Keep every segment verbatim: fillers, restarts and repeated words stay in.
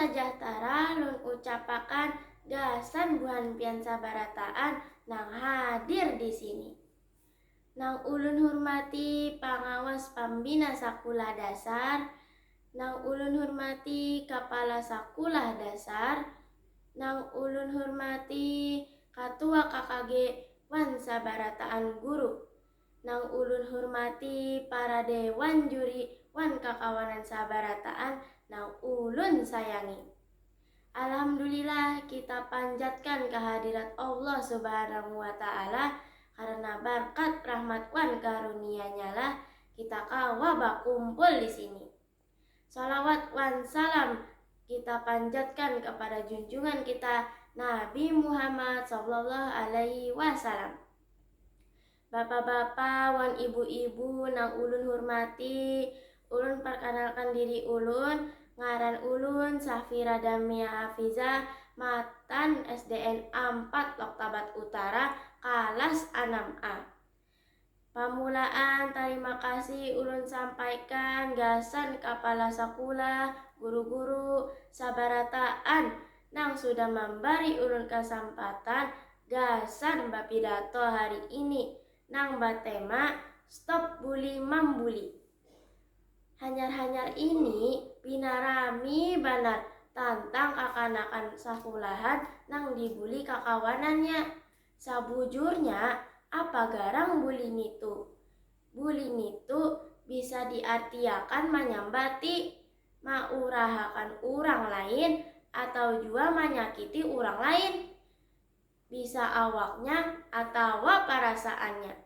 Sajahtara lun ucapakan gasan buhan pian sabarataan nang hadir di sini. Nang ulun hurmati pangawas pambina sakulah dasar, nang ulun hurmati kapala sakulah dasar, nang ulun hurmati katua K K G wan sabarataan guru, nang ulun hurmati para dewan juri wan kakawanan sabarataan nang ulun sayangi. Alhamdulillah, kita panjatkan kehadirat Allah Subhanahu wa Ta'ala, karena barkat rahmat wan karunia-Nya lah kita kawa bakumpul di sini. Salawat wan salam kita panjatkan kepada junjungan kita Nabi Muhammad sallallahu alaihi wasallam. Bapak-bapak wan ibu-ibu nang ulun hurmati, ulun perkenalkan diri ulun, ngaran ulun Safira Damia Hafizah, matan S D N empat Loktabat Utara, kalas enam A. Pamulaan tarima kasih ulun sampaikan gasan kapala sakulah, guru-guru, sabarataan nang sudah mambari ulun kasampatan gasan bapidato hari ini nang batema Stop Bully Mambuli. Hanyar-hanyar ini pina rami banar tantang kakanakan sakulahan nang dibuli kakawanannya. Sabujurnya, apa garang bully nitu? Bully nitu bisa diartiakan manyambati, maurahakan urang lain, atau jua manyakiti urang lain. Bisa awaknya atawa parasaannya.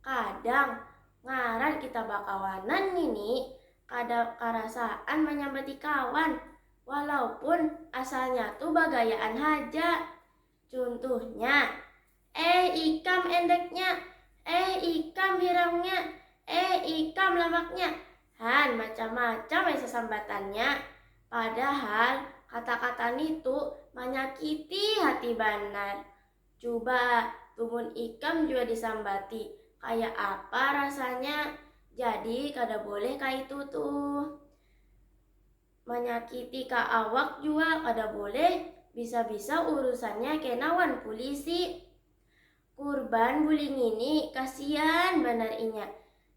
Kadang, ngaran kita bakawanan ngini, kada karasaan manyambati kawan, walaupun asalnya tu bagayaan haja. Cuntuhnya, eh ikam endeknya, eh ikam hirangnya, eh ikam lamaknya, han macam-macam ai sasambatannya. Padahal kata-kata nitu manyakiti hati banar. Cuba, tumun ikam jua disambati, kaya apa rasanya? Jadi kada boleh kaitu tuh. Manyakiti ka awak jua kada boleh, bisa-bisa urusannya kena wan pulisi. Kurban bully ngini kasian banar inya,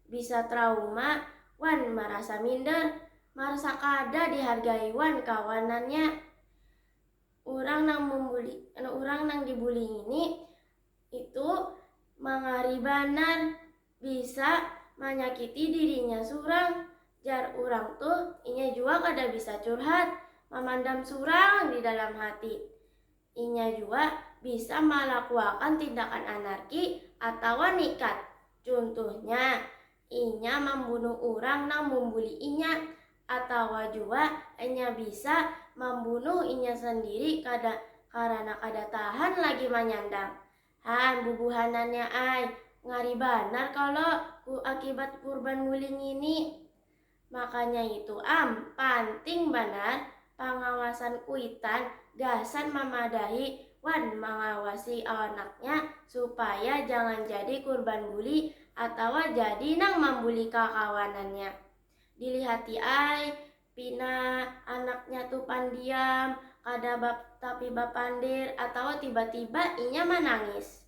bisa trauma wan marasa minder, marasa kada dihargai wan kawanannya. Urang nang membuli, urang nang dibuli ngini itu mangari banar, bisa manyakiti dirinya surang. Jar urang tuh, inya jua kada bisa curhat, mamandam surang di dalam hati. Inya jua bisa malakuakan tindakan anarki atawa nikat. Cuntuhnya, inya mambunuh urang nang mumbuli inya, atawa jua inya bisa mambunuh inya sandiri kada, karana kada tahan lagi manyandang. Han, bubuhanannya ai, ngari banar kalo ku, akibat kurban bully ngini. Makanya itu am, panting banar pangawasan kuitan gasan mamadahi wan mangawasi anaknya supaya jangan jadi kurban bully atawa jadi nang mambuli kakawanannya. Dilihati ai, pina anaknya tu pandiam, kada bap-, tapi bapandir atawa tiba-tiba inya manangis.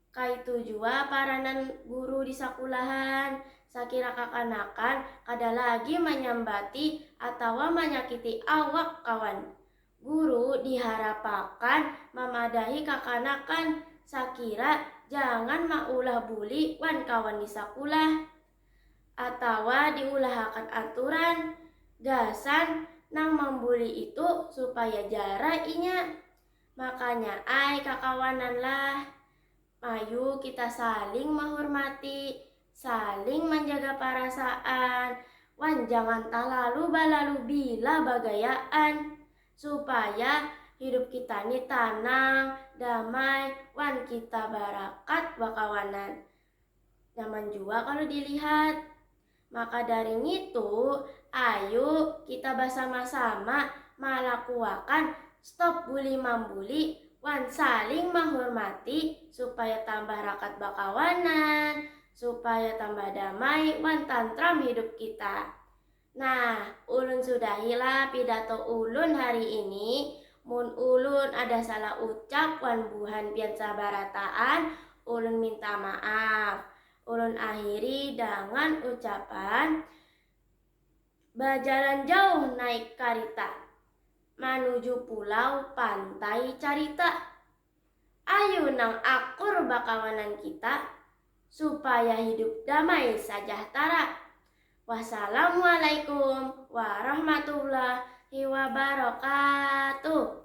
Kaitu jua paranan guru di sakulahan, sakira kakanakan kada lagi manyambati atawa manyakiti awak kawan. Guru diharapakan mamadahi kakanakan sakira jangan maulah bully wan kawan di sakulah, atawa diulahakan aturan gasan nang mambuli itu supaya jara inya. Makanya ai kakawanan lah. Ayu kita saling mahurmati, saling manjaga parasaan, wan jangan talalu balalu bila bagayaan, supaya hidup kita ni tanang, damai, wan kita barakat bakawanan. Nyaman jua kalu dilihat. Maka dari ngitu, ayu kita basama-sama malakuakan stop bully mambuli wan saling mahurmati supaya tambah rakat bakawanan, supaya tambah damai wan tantram hidup kita. Nah, ulun sudahilah pidato ulun hari ini. Mun ulun ada salah ucap wan buhan pian sabarataan, ulun minta maaf. Ulun akhiri dengan ucapan, bajalan jauh naik karita, manuju pulau pantai carita. Ayu nang akur bakawanan kita, supaya hidup damai sajahtara. Wassalamualaikum warahmatullahi wabarakatuh.